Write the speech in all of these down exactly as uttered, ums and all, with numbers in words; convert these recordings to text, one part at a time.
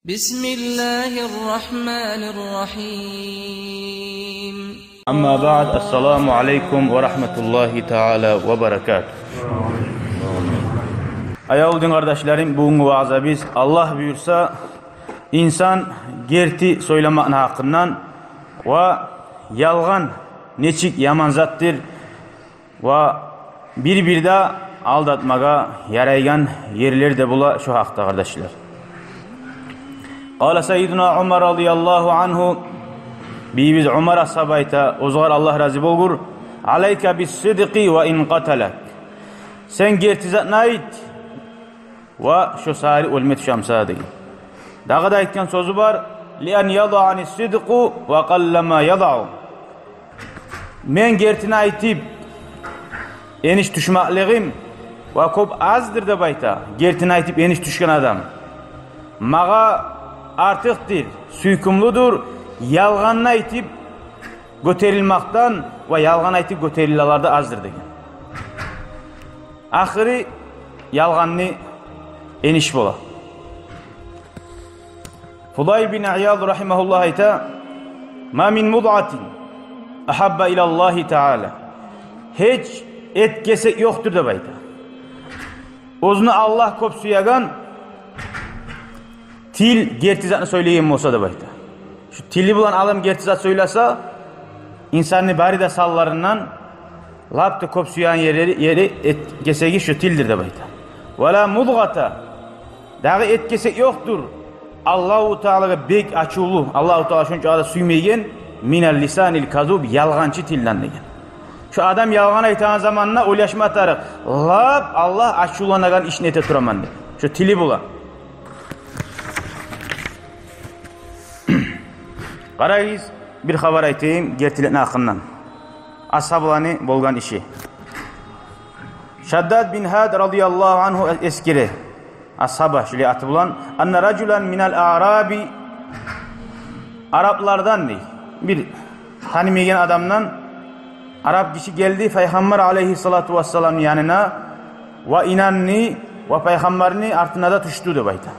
بسم الله الرحمن الرحيم. أما بعد، السلام عليكم ورحمة الله تعالى وبركاته. Аявлу дин къардашларым, бугюнгю ваъзабыз, Аллагь буюрса, инсан герти сёйлемекни гьакъындан ва ялгъан нечик яман затдыр, ва бир-бирде алдатмагъа ярайгъан ерлер де бола шо гьакъда, къардашлар. قال سيدنا عمر رضي الله عنه, бийибиз Умар асгьаба айта, огъар Аллагь рази болгъур: عليك بالصدق وإن قتلك. Сен герти затны айт, ва шо сари оьлме тюше буса, деген. Дагъы да айтгъан сёзю бар: لأن يضعني الصدق وقلما يضع. Мен гертини айтып, эниш тюшмеклигим ва кёп аздыр деп айта гертини айтып эниш тюшген адам. Магъа артыкъдыр, сюйкюмлюдюр ялгъанны айтып гётерилмекден ва ялгъан айтып гётерилелер де аздыр, деген. Ахыры ялгъанны эниш бола. Фудайл бин Ияд рагьимагьуллагь айта: ما من مضغة أحب إلى الله تعالى. Гьеч эт гесек ёкъдур деп айта, оьзюню Аллагь кёп сюеген, тил герти затны сёйлейген болса деп айта. Шо тили булан адам герти зат сёйлесе, инсанны бары да санларындан лап да кёп сюеген ери, ери эт гесеги шо тилдир деп айта. ولا مضغة, дагъы эт гесек ёкъдур Аллагьу Таалагъа бек ачувлу, Аллагьу Таала шончакъы да сюймейген, من اللسان الكذوب, ялгъанчы тилден, деген. Шо адам ялгъан айтагъан заманда ойлашма тарыкъ, лап Аллагь ачувланагъан ишни эте тураман деп, шо тили булан. Къарагъыз, бир хабар айтайым гертиликни гьакъындан. Асгьабаланы болгъан иши. Шаддад бин Гьад радияллагьу ангьу эсгере, асгьаба шулай аты булан: أن رجلا من الأعراب, араплардан, дей, бир танымайгъан адамдан арап гиши гелди Пайхаммар алайгьиссалату вассаламны янына, ва инанды, ва Пайхаммарны артына да тюшдю деп айта.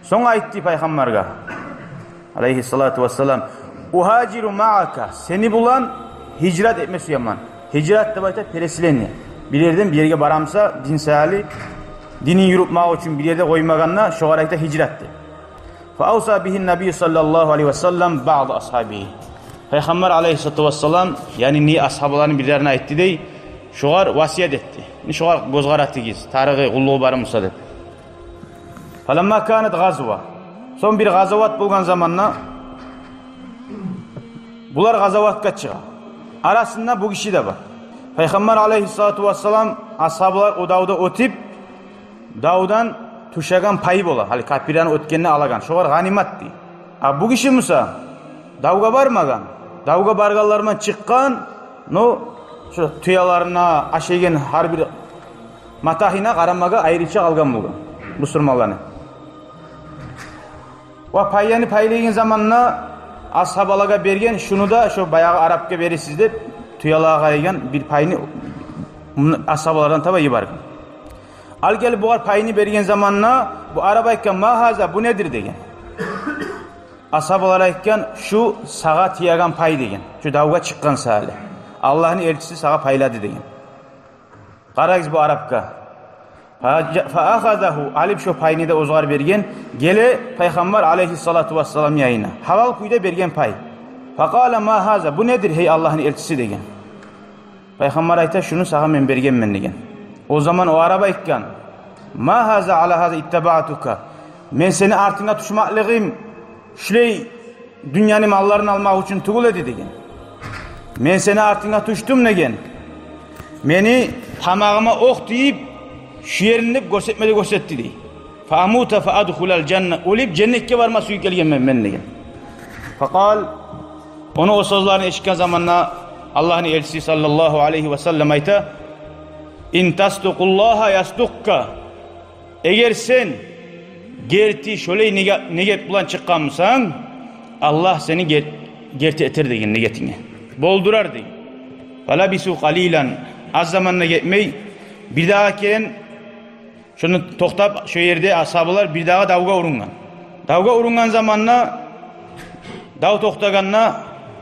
Сонг айтды Пайхаммаргъа алайгьиссалату вассалам: أهاجر معك, сени булан гьижрат этме сюемен. Гьижрат деп айта переселение. Бир ерден бир ерге барамса, дин саялы, динин юрютмек учун бир ерде къоймагъанда, шогъар айта гьижрат деп. فأوصى به النبي صلى الله عليه وسلم بعض أصحابه. Пайхаммар алайгьиссалату вассалам, яни, не асгьабаланы бирлерине айтды дей, шогъар васият этди. Не, шогъар гёз къаратыгъыз, тарыгъы, къуллугъу бармуса деп. فلما كانت غزوة. Сонг бир къазават болгъан заманда булар къазаватгъа чыгъа. Арасында бу гиши де бар. Пайхаммар алайгьиссалату вассалам, асгьабалар о давда оьтюп, давдан тюшеген пай бола. Гьали капирлени оьтгенде алагъан. Шогъар гъанимат дей. А бу гиши буса давгъа бармагъан. Давгъа баргъанлардан чыкъгъан, но шо тюелерине, ашайгъан гьар бир матагьына къарамагъа айрыча къалгъан болгъан бусурманланы. Ва пайын пайлайгъан заманда асгьабалагъа берген, шуну да шо баягъы арапгъа бересиз деп, тюелеге къарайгъан бир пайны асгьабалардан таба йиберген. Ал гелип бугъар пайны берген заманда бу арап айтгъан: ما هذا, бу недир? деген. Асгьабалар айтгъан: шу сагъа тиеген пай, деген. Шу давгъа чыкъгъан саялы Аллагьны элчиси сагъа пайлады, деген. Къарагъыз бу арапгъа. فأخذه, алып шо пайны да огъар берген. Геле Пайхаммар алайгьиссалату вассалам янына. Гьалал кюйде берген пай. فقال: ما هذا, бу недир, гьей Аллагьны элчиси? деген. Пайхаммар айта: шуну сагъа мен бергенмен, деген. О заман о арап айтгъан: ما هذا على هذا اتبعتك. Мен сени артынга тюшмеклигим шулай дюньяны малларын алмакъ учун тюгюл эди, деген. Мен сени артынга тюшдюм, деген, мени тамагъыма окъ тийип, шу ерин деп гёрсетме де гёрсетди, дей. فأموت فأدخل الجنة, оьлюп женнетге барма сююп гелгенмен мен, деген. فقال, ону о сёзлерин эшитген заманда Аллагьны элчиси саллаллагьу алайгьи васаллам айта: إن تصدق الله يصدقك. Эгер сен герти шолай ниге-, нигет булан чыкъгъан бусанг, Аллагь сени гер-, герти этер, деген, нигетинге болдурар, деген. فلبثوا قليلا. Аз заман да гетмей, бирдагъы керен шону токътап, шо ерде асгьабалар бирдагъы давгъа урунгъан. Давгъа урунгъан заманда, дав токътагъанда,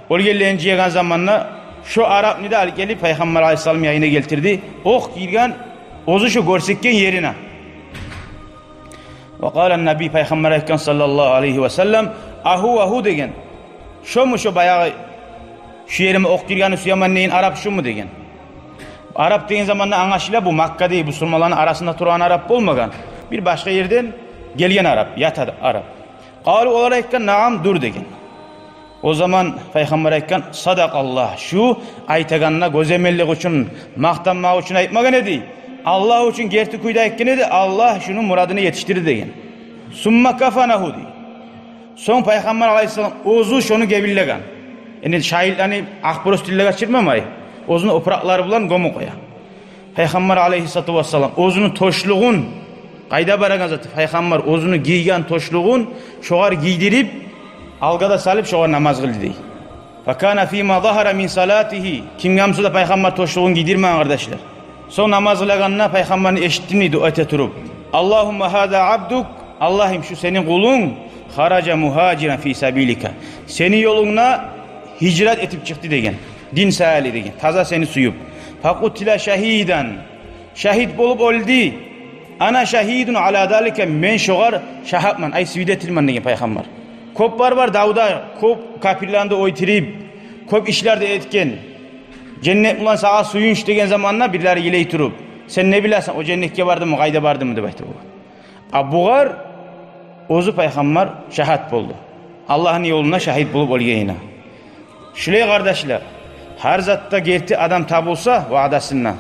оьлгенлени жыягъан заманда, шо арапны да алып гелип Пайхаммар алайгьиссаламны янына гелтирди. Окъ гирген оьзю шо гёрсетген ерине. Ва къала ннабий, Пайхаммар айтгъан, саллаллагьу алайгьи ва саллам: «Агьу, агьу», – деген. «Шому шо баягъы, шу ериме окъ гиргенни сюемен деген арап шуму?» – деген. Арап деген заманда англашыла, бу Маккада бусурманланы арасында тургъан арап болмагъан. Бир башгъа ерден гелген арап, ят арап. Къалу, олар айтгъан: «Наам, дюр», – деген. О заман Пайхаммар айтгъан: «Садакъаллагь, шу айтагъанына гёземеллик учун, макътанмакъ учун айтмагъан эди. Аллагь учун герти кюйде айтгъан эди, Аллагь шуну мурадына етишдирди», – деген. Сумма кафанагьу, дей. Сонг Пайхаммар алайгьиссалам оьзю шону гебинлеген. Яни шагьитлени акъ простыньлагъа чырмамай, оьзюню опуракълары булан гёмюп къоя. Пайхаммар алайгьиссалату вассалам оьзюню тошлугъун, къайда барагъан заты, Пайхаммар оьзюню гийген тошлугъун шогъар гийдирип, алгъа да салып, шогъар намаз къылды, дей. Факана фима загьара мин салатигьи. Кимге буса да Пайхаммар тошлугъун гийдирмеген, къардашлар. Сонг намаз къылагъанда Пайхаммарны эшитдим, дей, дуа эте туруп: «Аллагьумма гьаза абдук, Аллагьым, шу сени къулунг, хаража мугьажиран фи сабилика, сени ёлунгда гьижрат этип чыкъды», – деген. «Дин саялы», – деген, – «таза сени сююп. Факъутила шагьидан, шагьит болуп оьлдю. Ана шагьидун ала залика, мен шогъар шагьатман, ай, свидетельман», – деген Пайхаммар. Кёп бар, бар давда, кёп капирлени де оьлтюрюп, кёп ишлер де этген. Женнет булан сагъа сююнч деген заманда бирлери йылай туруп: «Сен не билесен, о женнетге бардымы, къайда бардымы?» – деп айтып. А бугъар оьзю Пайхаммар шагьат болду, Аллагьны ёлунда шагьит болуп оьлгенине. Шулай, къардашлар, гьар затда герти адам табулса ваъдасында,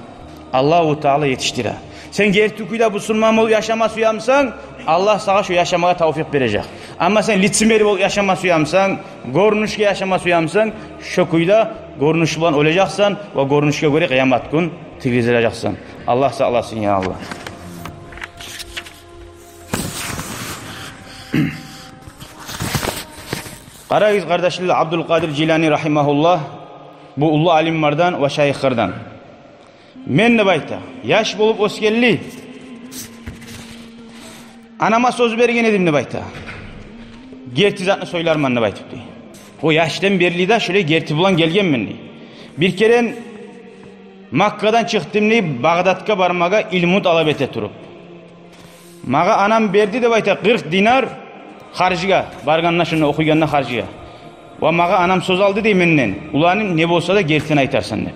Аллагьу Таала етишдире. Сен герти кюйде бусурман болуп яшама сюемисен, Аллагь сагъа шо яшамагъа тавфикъ бережек. Амма сен лицемер болуп яшама сюемисен, гёрюнюшге яшама сюемисен, шо кюйде гёрюнюш булан оьлежексен ва гёрюнюшге гёре къыямат гюн тиргизилежексен. Аллагь сакъласын, я Аллагь. Къарагъыз, къардашлар, Абдулкъадир Жилани рагьимагьуллагь, бу уллу алимлерден ва шайыхлардан. «Мен, – деп айта, – яш болуп оьсгенли, анама сёз берген эдим, – деп айта, – герти затны сёйлермен деп айтып», – дей. «О яшдан берли де шолай герти булан гелгенмен», – дей. «Бир керен Маккадан чыкъдым, – дей, – Багъдатгъа бармагъа илму талап эте туруп. Магъа анам берди, – деп айта, – къыркъ динар харжгъа, баргъанда, шунда охуйгъанда харжгъа. Ва магъа анам сёз алды, – дей, – менден: уланым, не болса да гертини айтарсан деп.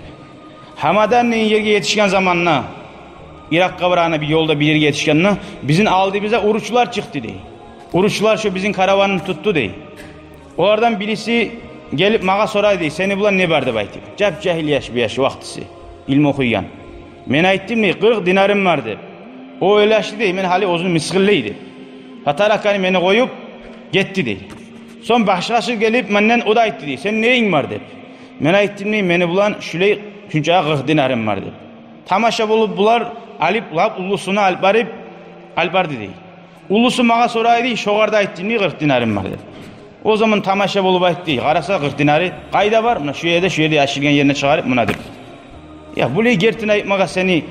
Гьамадан деген ерге етишген заманда, Иракъгъа барагъанда, бир ёлда бир ерге етишгенде, бизин алдыбызгъа уручулар чыкъды, – дей. – Уручулар шо бизин караванны тутду, – дей. – Олардан бириси гелип магъа сорай, – дей, – сени булан не бар деп айтып. Жап-жагьил яш, бу яш вакътиси, илму охуйгъан. Мен айтдым, – дей, – къыркъ динарым бар деп. О ойлашды, – дей, – мен гьали оьзюн мысгъыллай деп. Фатаракани, мени къоюп гетди, – дей. – Сонг башгъасы гелип менден, о да айтды, – дей, – сени нейинг бар деп. Мен айтдым, – дей, – мени булан шулай, шунча къыркъ динарым бар деп. Тамаша болуп булар алып, лап уллусуна алып барып, алып барды, – дей. – Уллусу магъа сорай, – дей, – шогъар да айтдым, – дей, – къыркъ динарым бар деп. О заман тамаша болуп айтды, – дей, – къараса, къыркъ динары къайда бар? Муна шу ерде, шу ерде яшыргъан ерине чыгъарып, муна деп. Я, булай гертини айтмагъа сени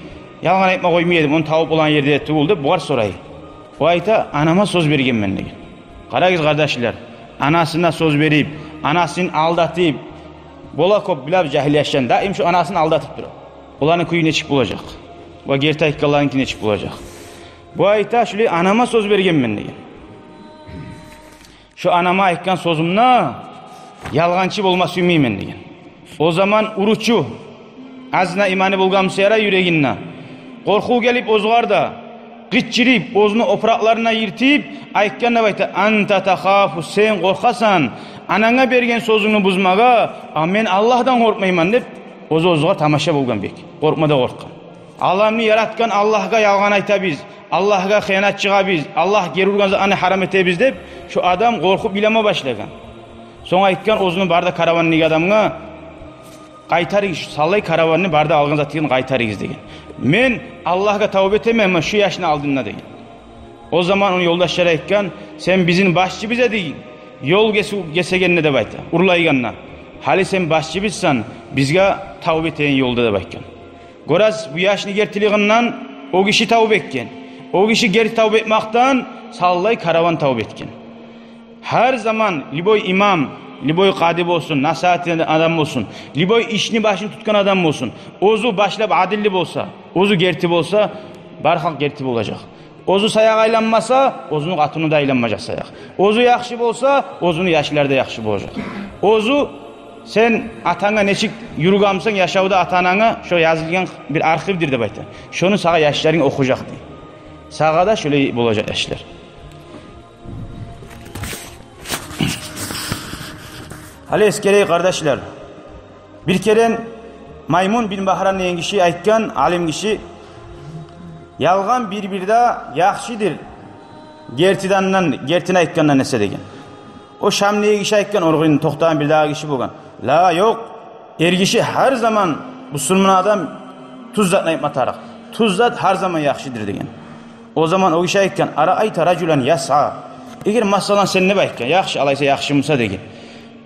ялгъан айтма къоймай эдим, ону табып болагъан ерде тюгюл деп бугъар сорай. О айта: анама сёз бергенмен, – деген. Къарагъыз, къардашлар, анасына сёз берип, анасын алдатып, бола кёп билебиз жагьил яшланы, даим шо анасын алдатып тура. Оланы кюю нечик болажакъ? Ва герти айтгъанларынки нечик болажакъ? Бу айта: шулай анама сёз бергенмен, – деген. Шо анама айтгъан сёзюмде ялгъанчы болма сюймеймен, – деген. О заман уручу, азына иманы болгъан буса ярай юрегинде, къоркъув гелип оьзюгъар да, къычырып, оьзюню опуракъларын да йыртып айтгъан деп айта: анта тахафу, сен къоркъасан ананга берген сёзюнгню бузмагъа, а мен Аллагьдан къоркъмайман деп, оьзю оьзюгъар тамаша болгъан бек. Къоркъма да къоркъгъан. Аламны яратгъан Аллагьгъа ялгъан айтабыз, Аллагьгъа хыянат чыгъабыз, Аллагь гери ургъан затны гьарам этебиз деп, шо адам къоркъуп йылама башлагъан. Сонг айтгъан оьзюню бары да каравандагъы адамгъа: къайтарыгъыз, шо саллай караванны бары да алгъан затыгъызны къайтарыгъыз, – деген. – Мен Аллагьгъа тавба этемен, мен шу яшны алдында, – деген. О заман ону ёлдашлары айтгъан: сен бизин башчыбыз эдинг ёл гесу-, гесегенде, – деп айта, – урлайгъанда. Гьали сен башчыбызсан бизге тавба этеген ёлда, – деп айтгъан. Гёресиз, бу яшны гертилигинден о гиши тавба этген. О гиши герти тавба этмекден саллай караван тавба этген. Гьар заман любой имам, любой къади болсун, насигьат этеген адам болсун, любой ишни башын тутгъан адам болсун, оьзю башлап адилли болса, оьзю герти болса, бар халкъ герти болажакъ. Оьзю саякъ айланмаса, оьзюню къатыны да айланмажакъ саякъ. Оьзю яхшы болса, оьзюню яшлары да яхшы болажакъ. Оьзю, сен атанга нечик юрюгенмисен яшавда, ата-ананга, шо язылгъан бир архивдир деп айта. Шону сагъа яшларынг охужакъ дей. Сагъа да шолай болажакъ яшлар. Гьали эсгерейик, къардашлар. Бир керен Маймун бин Багьран деген гиши айтгъан, алим гиши: «Ялгъан бир-бирде яхшыдыр гертиден, гертини айтгъандан эсе», — деген. О Шамдагъы гиши айтгъан, оргъун токътагъан бирдагъы гиши болгъан: «Ла, ёкъ, эргиши гьар заман, бусурман адам тюз затны айтма тарыкъ. Тюз зат гьар заман яхшыдыр», — деген. О заман о гиши айтгъан: «Араайта ражулан ясъа». Эгер, масала, сен не айтгъан, яхшы, алайса яхшы буса деген.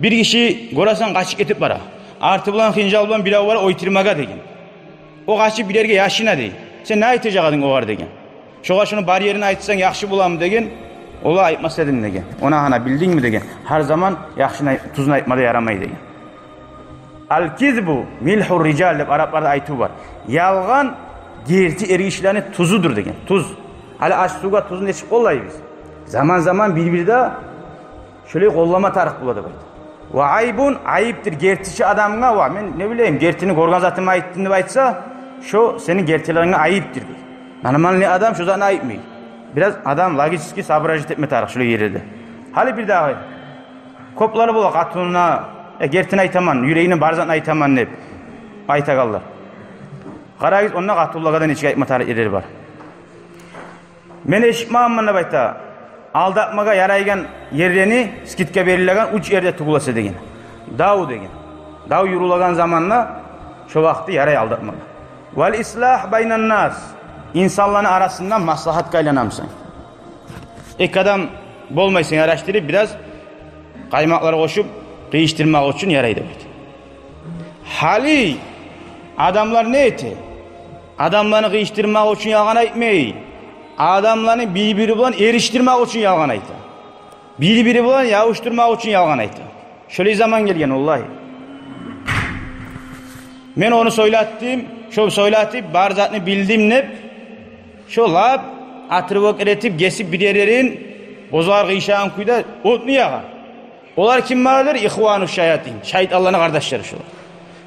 Бир гиши гёресен къачып гетип бара. Арты булан хынжал булан бирев бар ойтурмагъа деген. О къачып бир ерге яшына дей. Сен не айтажакъ эдинг огъар деген. Шогъар шону бар ерин айтсанг яхшы боламы деген. Олай айтмас эдим деген. Ону гьана билдингми деген. Гьар заман яхшыны ай-, тюзню айтма да ярамай деген. «Ал-кизбу милгьур-рижал» деп арапларда айтыв бар. Ялгъан герти эргишилени тюзюдюр деген. Тюз. Гьали аш-сувгъа тюз нечик къоллайбыз? Заман-заман бир-бирде шолай къоллама тарыкъ бола деп айта. «Ва айбун», айыптыр гертичи адамгъа, «ва, мен не билейим, гертини гёрген затымны айтдым» деп айтса, шо сени гертилигинге айыптыр дей. Нормальный адам шо затны айтмай. Бираз адам логически соображать этме тарыкъ шолай ерлерде. Гьали бирдагъы, кёплер бола къатынына: «Э, гертини айтаман, юрегине бар затны айтаман», — деп айтагъанлар. Къарагъыз, онда къатынлагъа да нечик айтма тарыкъ ерлер бар. Мен эшитмегенмен деп айта, алдатмагъа ярайгъан ерлени, скидка берилеген уьч ерде тюгюл эсе деген. Дав деген. Дав юрюлеген заманда шо вакъти ярай алдатмагъа. «Вал ислагь байнан-нас», инсанланы арасында маслагьатгъа айланамысан. Эки адам болмайсан, ярашдырып, бираз къаймакълар къошуп, къыйышдырмакъ учун ярай деп айта. Гьали адамлар не эте? Адамланы къыйышдырмакъ учун ялгъан айтмай. Адамланы бир-бири булан эришдирмек учун ялгъан айта. Бир-бири булан ябушдурмакъ учун ялгъан айта. Шолай заман гелген, валлагьи. Мен ону сёйлетдим, шо сёйлетип, бар затны билдим деп, шо лап отрывок этип, гесип бир ерлерин, оьзлер къыйышагъан кюйде отну ягъа. Олар ким барадыр? Ихвану шаятин. Шайтанланы къардашлары шолар.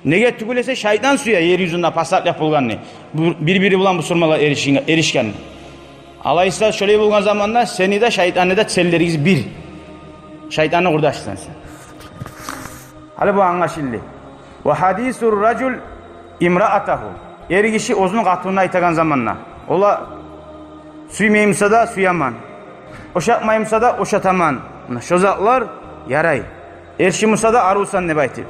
Неге тюгюл эсе, шайтан сюе ер юзюнде пасатлыкъ болгъанны, бу-, бир-бири булан бусурманлар эришин-, эришгенни. Алайса, шолай болгъан заманда сени де, шайтанны да целлеригиз бир. Шайтанны къурдашысан сен. Гьали бу англашылды. «Ва гьадисур-ражул имраатагьу». Эргиши оьзюню къатынына айтагъан заманда. Олар сюймеймиса да, сюемен. Ошатмаймиса да, ошатаман. Муна шо затлар ярай. Эришимиса да, арувсан деп айтып.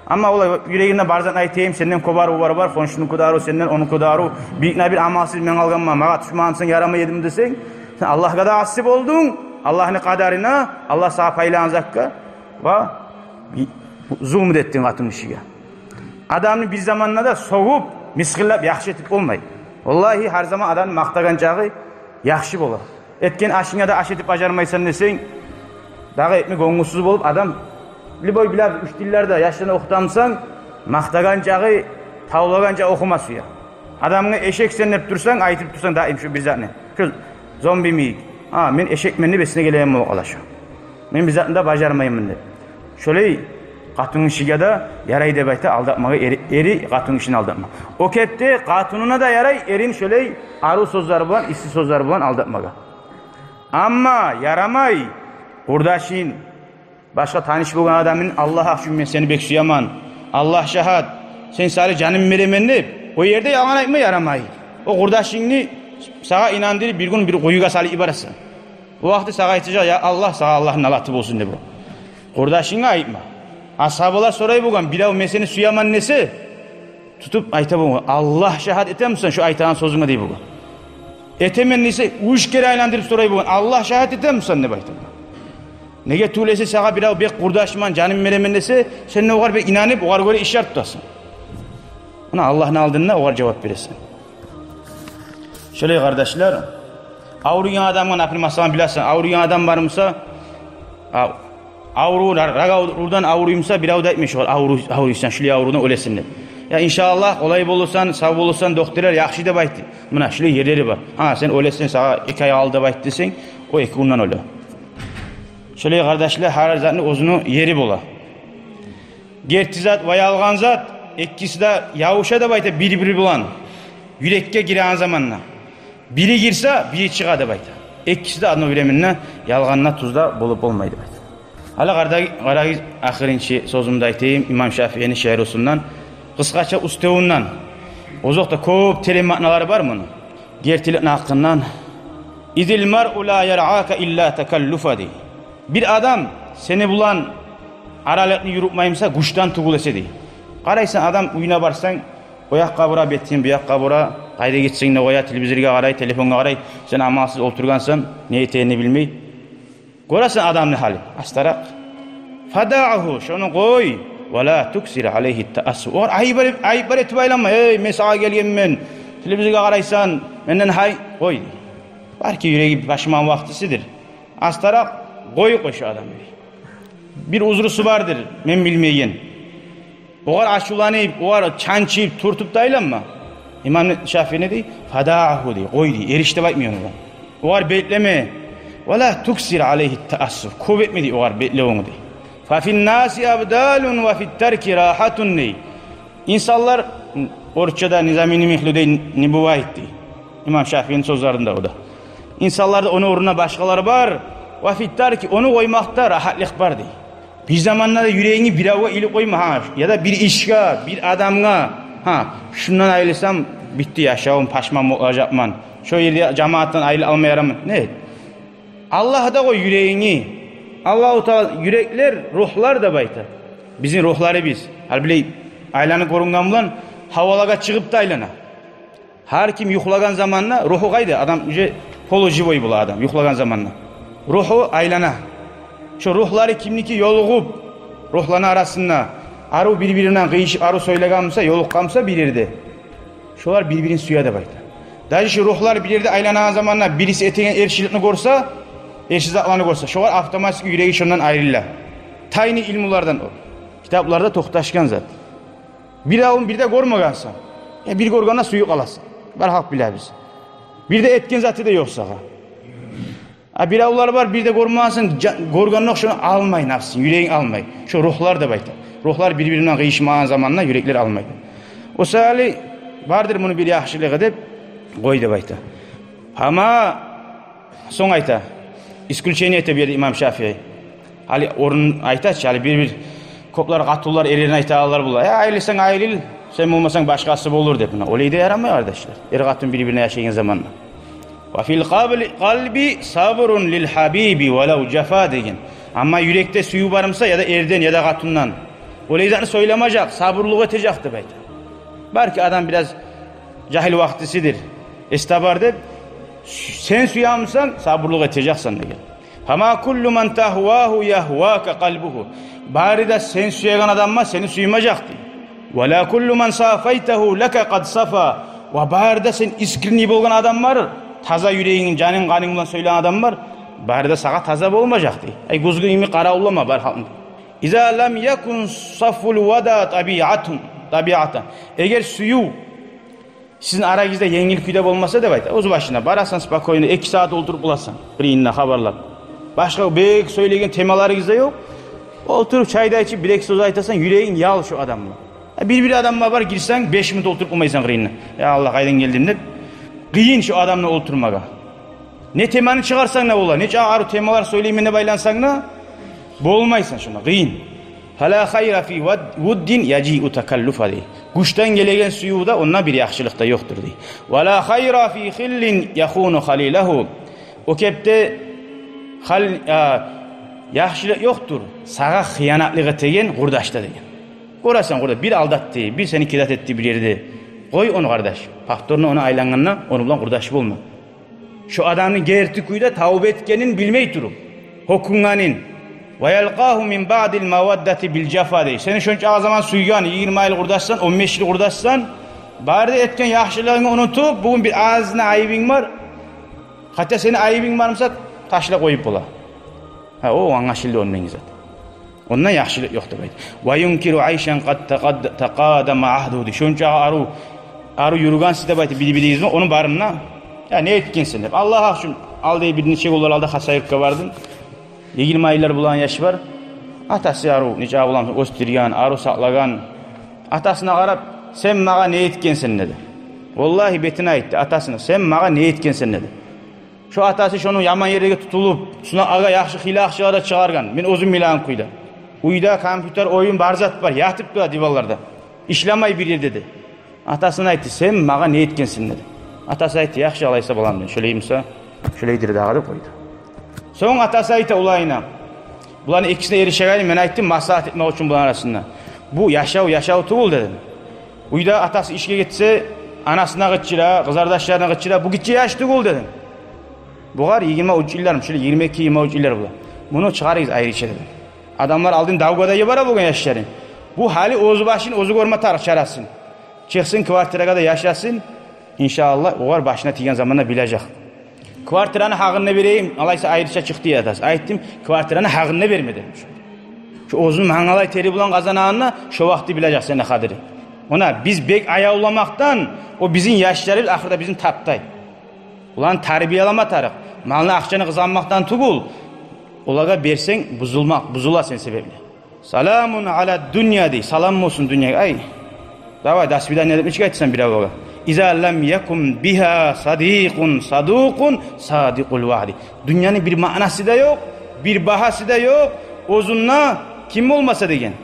Амма олай юрегимде бар затны айтайым, сенден кёп арив бар, бар, хоншунуку да арив, сенден онуку да арив. Бирикне бир амалсыз мен къалгъанман, магъа тюшмегенсен, ярамай эдим десенг, сен Аллагьгъа да аси болдунг, Аллагьны къадарына, Аллагь сагъа пайлагъан затгъа, ва зулму да этдинг къатын гишиге. Адамны бир заманда да сёгюп, мысгъыллап, яхшы этип болмай. Валлагьи, гьар заман адамны макътагъан чагъы яхшы бола. Этген ашынга да аш этип бажармайсан десенг, дагъы этме гёнгюсюз болуп адам, любой билебиз, учительлер де, яшланы охутамысан, макътагъан чагъы, тавлагъан чагъы охума сюе. Адамгъа эшексен деп турсанг, айтып турсанг даим шо бир затны, шо зомби йимик: «А, мен эшекмен», — деп эсине гелеген болуп къала шо. «Мен бир затны да бажармайман», — деп. Шолай къатын гишиге де ярай деп айта алдатмагъа, эри, эри къатын гишини алдатма. О кепде къатынына да ярай эрин шолай арив сёзлер булан, исси сёзлер булан алдатмагъа. Амма ярамай къурдашын, башгъа таныш болгъан адамын: «Аллагь гьакъ учун мен сени бек сюемен, Аллагь шагьат, сен сари жаным беремен», — деп, о ерде ялгъан айтма ярамай. О къурдашынгны сагъа инандырып, бир гюн бир къуюгъа салып йибересен. О вакъти сагъа айтажакъ: «Я Аллагь», — сагъа Аллагьны налаты болсун деп о. Къурдашынга айтма. Асгьабалар сорай болгъан: «Бирев мен сени сюемен десе, тутуп айта болгъан: „Аллагь шагьат этемисен шо айтагъан сёзюнге?“ – дей болгъан. „Этемен“ десе, уьч керен айландырып сорай болгъан: „Аллагь шагьат этемисен?“ – деп айта болгъан. Неге тюгюл эсе, сагъа бирев бек къурдашыман, жаным беремен десе, сен де огъар бек инанып, огъар гёре ишлер тутасан. Муна Аллагьны алдында огъар жавап бересен. Шолай, къардашлар, авруйгъан адамгъа, например, масала, билесен, авруйгъан адам бармыса, А, аврув, рак аврудан авруймуса, бирев де айтмай шогъар: «Авруй-, авруйсан, шулай аврувдан оьлесен», — деп. Я, иншааллагь, олай болурсан, сав болурсан, докторлар яхшы деп айтды. Муна шулай ерлери бар. Гьа, сен оьлесен, сагъа эки ай къалды деп айтды десенг, о эки гюнден оьле. Шолай, къардашлар, гьар затны оьзюню ери бола. Герти зат ва ялгъан зат, экиси де ябуша деп айта бир-бири булан. Юрекге гиреген заманда. Бири гирсе, бири чыгъа деп айта. Экиси де одновременно ялгъан да, тюз де болуп болмай деп айта. Гьали къарда-, къарагъыз, ахырынчы сёзюмню де айтайым, имам Шафиини шиърусундан, къысгъача уьстевюнден. Озокъда, кёп терен маъналары бар муну. Гертиликни гьакъындан: «Изил маръу ла яръака илла такаллуфа», — дей. Бир адам сени булан аралыкъны юрютмеймуса, гючден тюгюл эсе, дей. Къарайсан, адам уьюне барсанг, о якъгъа бура бетин, бу якъгъа бура, къайда гетсенг де къоя, телевизоргъа къарай, телефонгъа къарай, сен амалсыз олтургъансан, не этегенни билмей. Гёресен адамны гьалын, астаракъ. «Фадаъгьу», шону къой. «Ва ла туксир алайгьи ттаассуф». Огъар айып, айыплар этип айланма. «Эй, мен сагъа гелгенмен, телевизоргъа къарайсан, менден гьай», — къой. Балики, юреги пашман вакътисидир. Астаракъ къой, къой шо адамны. Бир узрусу бардыр мен билмейген. Огъар ачувланып, огъар чанчып, тюртюп де айланма. Имам Шафии не дей? «Фадаъгьу», — дей, къой, дей, эриш деп айтмай ону. Огъар беклеме. «Ва ла туксир алайгьи ттаассуф», кёп этме, дей, огъар беклевюнгню, дей. «Фа фин наси абдалун ва фит тарки рахатун», — дей. Инсанлар, орусчада Низамини мисали дей, не бывает, дей. Имам Шафиини сёзлеринде о да. Инсанларда ону орнуна башгъалар бар, «ва фит тарки», ону къоймакъда рагьатлыкъ бар, дей. Бир заманда да юрегингни биревге илип къойма, гьа, яда бир ишге, бир адамгъа, гьа, шундан айрылсам, битди яшавум, пашман болажакъман, шо ерде жамаатдан айрылып къалма ярамай. Не? Аллагьда къой юрегингни. Аллагьу Таала, юреклер, ругьлар деп айта. Бизин ругьларыбыз, гьали билей, айланып гёрюнген булан гьавалагъа чыгъып да айлана. Гьар ким юхлагъан заманда ругьу къайда? Адам уже полуживой бола адам юхлагъан заманда. Ругьу айлана. Шо ругьлары кимники ёлугъуп, ругьланы арасында арив, бир-бири булан къыйышып, арив сёйлеген буса, ёлукъгъан буса бир ерде, шолар бир-бирин сюе деп айта. Даже шо ругьлар бир ерде айланагъан заманда бириси этеген эршиликни гёрсе, эрши затланы гёрсе, шогъар автоматически юреги шондан айрыла. Тайный илмулардан о. Китапларда токъташгъан зат. Биревню бир де гёрмегенсен. Э, бир гёргенде сююп къаласан. Бар халкъ билебиз. Бир де этген заты да ёкъ сагъа. А биревлер бар, бир де гёрмегенсен, жа-, гёргенокъ шону алмай напсынг, юрегинг алмай. Шо ругьлар деп айта. Ругьлар бир-бири булан къыйышмагъан заманда юреклер алмай. О саялы бардыр муну бир яхшылыгъы деп, къой деп айта. Амма сонг айта, исключение эте бу ерде имам Шафии. Гьали орнун айта чы, гьали бир-бир кёплер къатынлар эрлерине айтагъанлар бола: «Э, айрылсанг айрыл, сен болмасанг башгъасы болур», — деп. Муна олай да ярамай, къардашлар. Эр-къатын бир-бирине яшайгъан заманда. «Ва фил къабли, къалби сабрун лил гьабиби валав жафа», — деген. Амма юрекде сююв бар буса, яда эрден, яда къатындан, олай затны сёйлемежек, сабурлукъ этежек деп айта. Балики, адам бираз жагьил вакътисидир, эсде бар деп, сен сюе бусанг, сабурлукъ этежексен деген. «Фама куллу ман тагьвагьу ягьвака къалбугьу». Бары да сен сюеген адамлар сени сюймежек, дей. «Ва ла куллу ман сафайтагьу лака къад сафа». Ва бары да сен искренний болгъан адамлар, таза юрегинг, жанынг, къанынг булан сёйлеген адамлар, бары да сагъа таза болмажакъ, дей. Ай, гюзгю йимик къаравуллама бар халкъны. «Иза лам якун сафул вада табиатун, табиатан». Эгер сююв сизин арагъызда енгил кюйде болмаса деп айта. Оьз башына барасан, спокойно эки сагьат олтуруп боласан, къырыйында хабарлап. Башгъа бек сёйлейген темаларыгъыз да ёкъ. Олтуруп чай да ичип, бир-эки сёз айтасан, юрегинг ял шо адамны. Э, бир-бир адамлар бар, гирсенг, беш минут олтуруп болмайсан къырыйында. «Я Аллагь, къайдан гелдим?» — деп. Къыйын шо адамны олтурмагъа. Не теманы чыгъарсанг да бола, нече арив темалар сёйлеймен деп айлансанг да, болмайсан шонда, къыйын. «Фала хайра фи вад-, вуддин яжиу такаллуфа», — дей. Гючден гелеген сюювде онда бир яхшылыкъ да ёкъдур, дей. «Ва ла хайра фи хиллин яхуну халилагьу». О кепде хал-, а, яхшылыкъ ёкъдур сагъа хыянатлыкъ этеген къурдашда деген. Гёресен, къурдаш, бир алдатды, бир сени кидат этди бир ерде. Къой ону, къардаш. Повторно ону айлангъанда, ону булан къурдаш болма. Шо адамны герти кюйде тавба этгенин билмей туруп, гьёкюнгенин. «Ва ялкъагьу мин баъдил маваддати бил жафа», — дей. Сени шончакъы заман сюйген, йигирма йыл къурдашсан, он беш йыл къурдашсан, бары да этген яхшылыгъынгны унутуп, бугюн бир азына айыбынг бар. Хотя сени айыбынг бар буса, ташлап къоюп бола. О англашылды ондан зат. Ондан яхшылыкъ ёкъ деп айта. «Ва юнкиру айшан къад такъад-, такъадама агьдугьу» дей. Шонча арив, арив юрюгенсиз деп айта, бири-биригиз булан, ону барын да, я не этгенсен деп. Аллагь учун, алда бир нече гюнлер алда Хасавюртгъа бардым. Йигирма йыллар болагъан яш бар. Атасы арив, нече булан оьсдюрген, арив сакълагъан. Атасына къарап: «Сен магъа не этгенсен?» – деди. Валлагьи, бетине айтды атасына: «Сен магъа не этгенсен?» – деди. Шо атасы шону яман ерлеге тутулуп, шуна агъа яхшы хыйлы акъчалар да чыгъаргъан, мен оьзюм билеген кюйде. Уьйде компьютер, оюн, бар зат бар, ятып тура диванларда. Ишлемей бир ерде де. Атасына айтды: «Сен магъа не этгенсен?» – деди. Атасы айтды: «Яхшы, алайса, балам, – деди, – шолай буса, шолайдыр дагъы», – деп къойду. Сонг атасы айта уланына: «Буланы экисине эришеген мен айтдым маслагьат этмек учун буланы арасында. Бу яшав яшав тюгюл», – дедим. «Уьйде атасы ишге гетсе, анасына къычыра, къызардашларына къычыра, бу гиччи яш тюгюл», – дедим. «Бугъар йигирма уьч йыллар, шолай йигирма эки, йигирма уьч йыллар була. Муну чыгъарыгъыз айрыча», – дедим. «Адамлар алдын давгъа да йибере болгъан яшларын. Бу гьали оьз башын оьзю гёрме тарыкъ чарасын. Чыкъсын, квартирагъа да яшасын. Иншааллагь, огъар башына тийген заманда билежек». «Квартираны гьакъын да берейим, алайса, айрыча чыкъ», – дей атасы. Айтдым: «Квартираны гьакъын да берме», – дедим. «Шо оьзюню мангалай тери булан къазанагъанны шо вакъти билежек сени къадирин. Она биз бек аявламакъдан, о бизин яшларыбыз ахырда бизин таптай. Оланы тарбиялама тарыкъ. Малны, акъчаны къызгъанмакъдан тюгюл, олагъа берсенг, бузулмакъ, бузула сен себепли». «Саламун ала дунья», – дей, салам болсун дюньягъа. Ай, давай, до свидания деп нечик айтасан бир авагъа? «Иза лам якун бигьа садикъун садукъун садикъул ваъди». Дюньяны бир маънасы да ёкъ, бир багьасы да ёкъ, оьзюнде ким болмаса деген,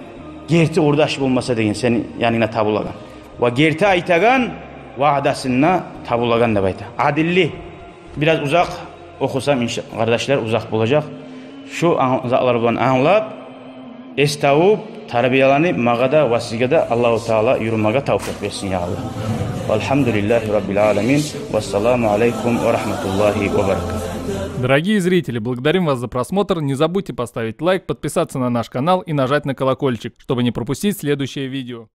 герти къурдаш болмаса деген, сени янынгда табулагъан. Ва герти айтагъан, ваъдасында табулагъан деп айта. Адилли. Бираз узакъ охусам, инша-, къардашлар, узакъ болажакъ. Шу ан-, затлар булан англап, эс тавуп, тарбияланып, магъа да ва сизге де Аллагьу Таала юрюмеге тавфикъ берсин, я Аллагь. Валгьамдулиллагьи раббил аламин. Вассаламу алейкум ва рахматуллагьи ва баракатугь. Дорогие зрители, благодарим вас за просмотр. Не забудьте поставить лайк, подписаться на наш канал и нажать на колокольчик, чтобы не пропустить следующее видео.